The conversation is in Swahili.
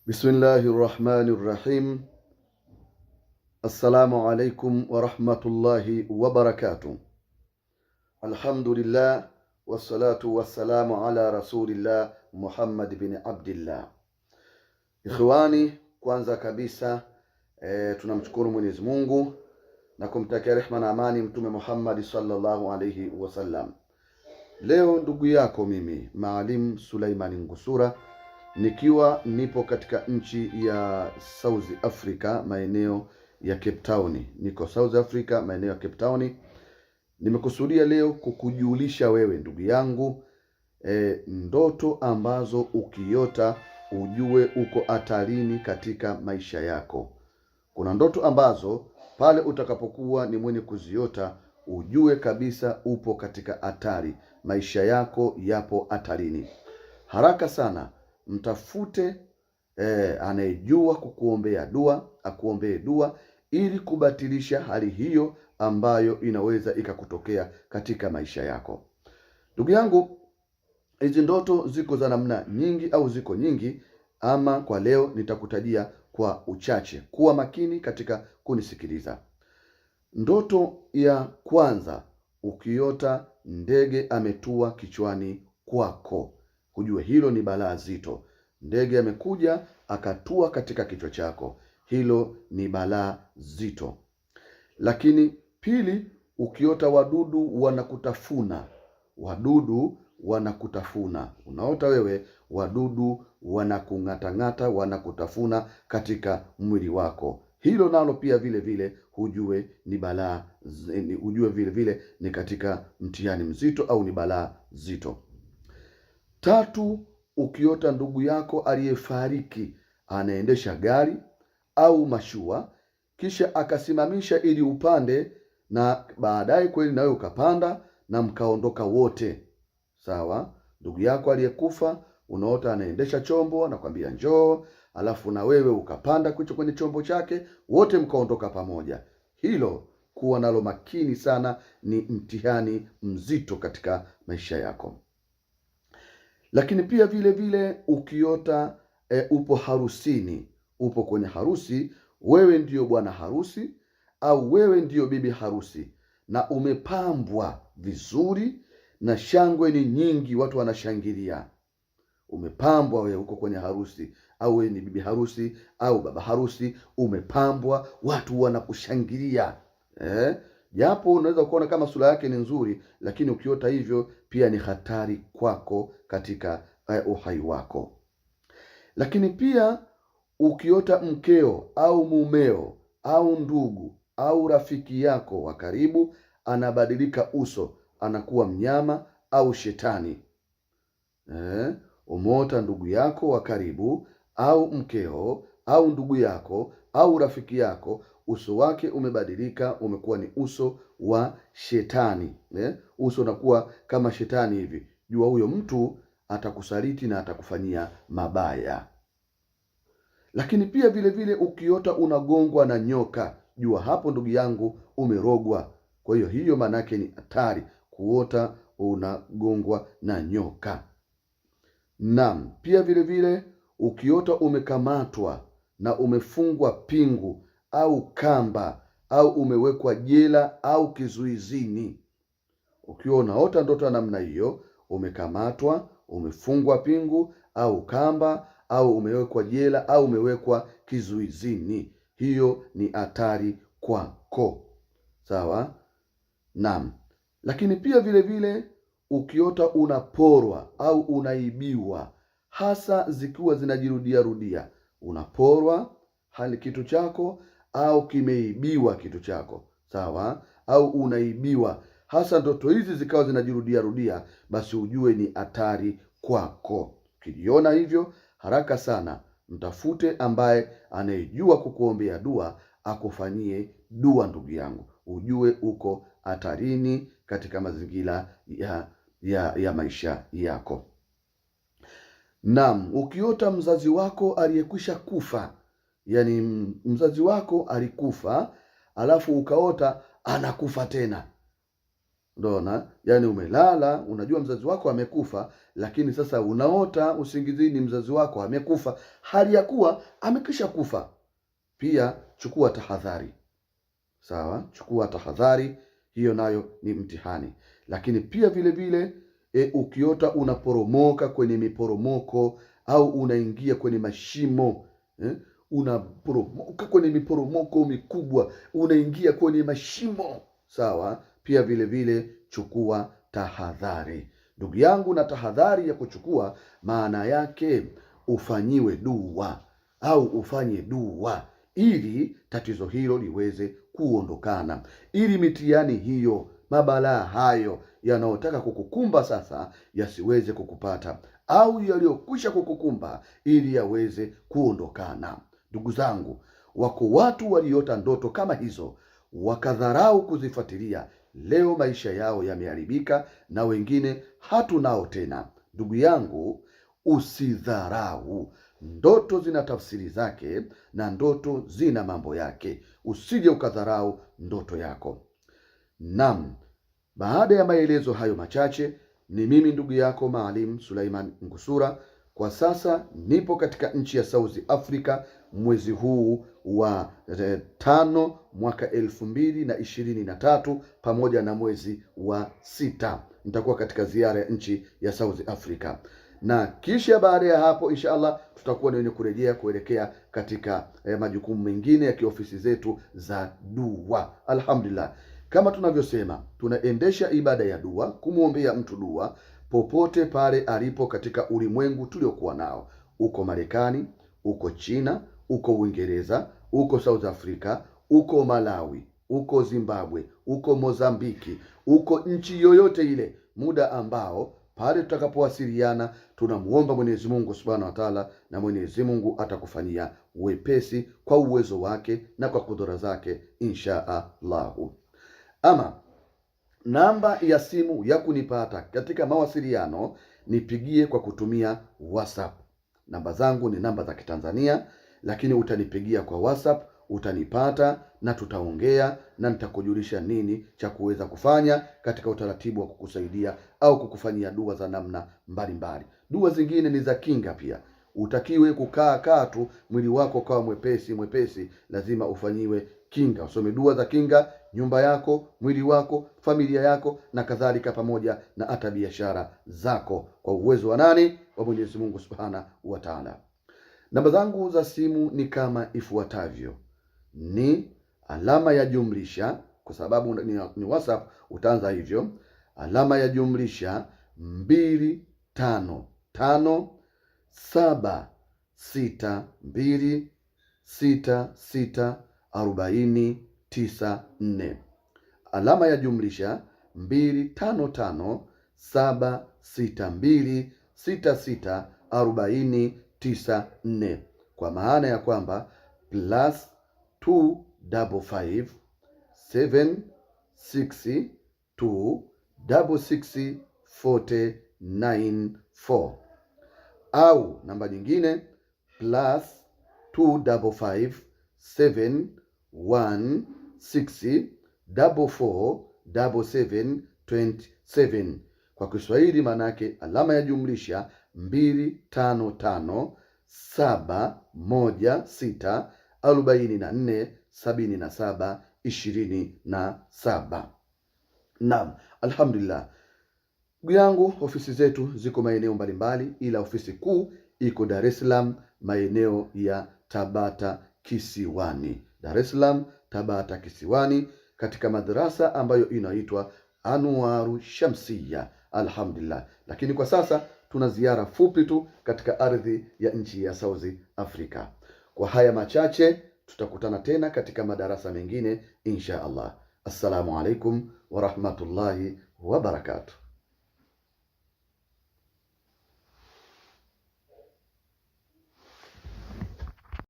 Bismillahi rahmani rahim. Assalamu alaikum warahmatullahi wabarakatuh. Alhamdulillah wassalatu wassalamu ala rasulillah Muhammad bin Abdillah. Ikhwani, kwanza kabisa tunamshukuru Mwenyezi Mungu na kumtakia rehma na amani Mtume Muhammad sallallahu alayhi wasallam. Leo ndugu yako mimi Maalim Suleimani Ngusura nikiwa nipo katika nchi ya South Africa maeneo ya Cape Town. Niko South Africa maeneo ya Cape Town. Nimekusudia leo kukujulisha wewe ndugu yangu ndoto ambazo ukiota ujue uko hatarini katika maisha yako. Kuna ndoto ambazo pale utakapokuwa ni mwenye kuziota ujue kabisa upo katika hatari, maisha yako yapo hatarini. Haraka sana mtafute anayejua kukuombea dua, akuombee dua ili kubatilisha hali hiyo ambayo inaweza ikakutokea katika maisha yako. Ndugu yangu, hizi ndoto ziko za namna nyingi au ziko nyingi, ama kwa leo nitakutajia kwa uchache. Kuwa makini katika kunisikiliza. Ndoto ya kwanza, ukiota ndege ametua kichwani kwako, hujue hilo ni balaa zito. Ndege amekuja akatua katika kichwa chako, hilo ni balaa zito. Lakini pili, ukiota wadudu wanakutafuna, wadudu wanakutafuna, unaota wewe wadudu wanakung'atang'ata, wanakutafuna katika mwili wako, hilo nalo pia vile vile hujue ni balaa, hujue vile vile ni katika mtihani mzito au ni balaa zito. Tatu, ukiota ndugu yako aliyefariki anaendesha gari au mashua kisha akasimamisha ili upande, na baadaye kweli nawe ukapanda na mkaondoka wote. Sawa, ndugu yako aliyekufa unaota anaendesha chombo, anakwambia njoo, alafu na wewe ukapanda kucho kwenye chombo chake, wote mkaondoka pamoja. Hilo kuwa nalo makini sana, ni mtihani mzito katika maisha yako. Lakini pia vile vile ukiota upo harusini, upo kwenye harusi, wewe ndiyo bwana harusi au wewe ndiyo bibi harusi, na umepambwa vizuri na shangwe ni nyingi, watu wanashangilia. Umepambwa wewe, uko kwenye harusi, au wewe ni bibi harusi au baba harusi, umepambwa, watu wanakushangilia eh? Japo unaweza kuona kama sura yake ni nzuri, lakini ukiota hivyo pia ni hatari kwako katika uhai wako. Lakini pia ukiota mkeo au mumeo au ndugu au rafiki yako wa karibu anabadilika uso, anakuwa mnyama au shetani eh, umeota ndugu yako wa karibu au mkeo au ndugu yako au rafiki yako, uso wake umebadilika, umekuwa ni uso wa shetani eh? Uso unakuwa kama shetani hivi, jua huyo mtu atakusaliti na atakufanyia mabaya. Lakini pia vile vile ukiota unagongwa na nyoka, jua hapo ndugu yangu umerogwa. Kwa hiyo hiyo maanake ni hatari kuota unagongwa na nyoka. Naam, pia vile vile ukiota umekamatwa na umefungwa pingu au kamba au umewekwa jela au kizuizini, ukiwa unaota ndoto ya namna hiyo, umekamatwa, umefungwa pingu au kamba au umewekwa jela au umewekwa kizuizini, hiyo ni hatari kwako. Sawa? Naam. Lakini pia vile vile ukiota unaporwa au unaibiwa, hasa zikiwa zinajirudia rudia, unaporwa hali kitu chako au kimeibiwa kitu chako, sawa, au unaibiwa, hasa ndoto hizi zikawa zinajirudia rudia, basi ujue ni hatari kwako. Ukijiona hivyo, haraka sana mtafute ambaye anayejua kukuombea dua akufanyie dua, ndugu yangu, ujue uko hatarini katika mazingira ya maisha yako. Naam, ukiota mzazi wako aliyekwisha kufa, yani mzazi wako alikufa, alafu ukaota anakufa tena. Ndona, yani umelala, unajua mzazi wako amekufa, lakini sasa unaota usingizini mzazi wako amekufa, hali ya kuwa amekisha kufa. Pia chukua tahadhari, sawa? Chukua tahadhari, hiyo nayo ni mtihani. Lakini pia vile vile ukiota unaporomoka kwenye miporomoko au unaingia kwenye mashimo unaporomoka kwenye miporomoko mikubwa, unaingia kwenye mashimo, sawa? Pia vile vile chukua tahadhari, ndugu yangu. Na tahadhari ya kuchukua maana yake ufanyiwe dua au ufanye dua ili tatizo hilo liweze kuondokana, ili mitihani hiyo, mabalaa hayo yanayotaka kukukumba sasa yasiweze kukupata, au yaliyokwisha kukukumba ili yaweze kuondokana. Ndugu zangu, wako watu waliota ndoto kama hizo wakadharau kuzifuatilia. Leo maisha yao yameharibika na wengine hatunao tena. Ndugu yangu, usidharau. Ndoto zina tafsiri zake na ndoto zina mambo yake. Usije ukadharau ndoto yako. Naam, baada ya maelezo hayo machache, ni mimi ndugu yako Maalim Suleiman Ngusura. Kwa sasa nipo katika nchi ya South Africa mwezi huu wa 5 mwaka 2023 pamoja na mwezi wa 6 nitakuwa katika ziara ya nchi ya South Africa, na kisha baada ya hapo insha Allah tutakuwa ni wenye kurejea kuelekea katika majukumu mengine ya kiofisi zetu za dua. Alhamdulillah, kama tunavyosema, tunaendesha ibada ya dua, kumwombea mtu dua popote pale alipo katika ulimwengu tuliokuwa nao, uko Marekani, uko China, uko Uingereza, uko South Africa, uko Malawi, uko Zimbabwe, uko Mozambiki, uko nchi yoyote ile, muda ambao pale tutakapowasiliana tunamuomba Mwenyezi Mungu Subhanahu wa Ta'ala, na Mwenyezi Mungu atakufanyia wepesi kwa uwezo wake na kwa kudura zake insha Allahu. Ama namba ya simu ya kunipata katika mawasiliano, nipigie kwa kutumia WhatsApp. Namba zangu ni namba za Kitanzania, lakini utanipigia kwa WhatsApp, utanipata na tutaongea na nitakujulisha nini cha kuweza kufanya katika utaratibu wa kukusaidia au kukufanyia dua za namna mbalimbali. Dua zingine ni za kinga pia. Utakiwe kukaa kaa tu mwili wako ukawa mwepesi mwepesi, lazima ufanyiwe kinga, usome dua za kinga nyumba yako, mwili wako, familia yako na kadhalika, pamoja na hata biashara zako, kwa uwezo wa nani? Wa Mwenyezi Mungu Subhana wa Ta'ala. Namba zangu za simu ni kama ifuatavyo: ni alama ya jumlisha, kwa sababu ni WhatsApp utaanza hivyo, alama ya jumlisha 255 762 66 40 94, alama ya jumlisha 255 762 66 40 94, kwa maana ya kwamba plus 255 7 6 2 66 49 4, au namba nyingine plus 255 7 1 6 44 77 27. Kwa Kiswahili maana yake alama ya jumlisha 255 7 1 6 44 77 27. Naam, alhamdulillah. Ndugu yangu, ofisi zetu ziko maeneo mbalimbali, ila ofisi kuu iko Dar es Salaam, maeneo ya Tabata Kisiwani. Dar es Salaam, Tabata Kisiwani, katika madrasa ambayo inaitwa Anwaru Shamsia. Alhamdulillah. Lakini kwa sasa tuna ziara fupi tu katika ardhi ya nchi ya South Africa. Kwa haya machache, tutakutana tena katika madarasa mengine insha Allah. Assalamu alaikum warahmatullahi wabarakatuh.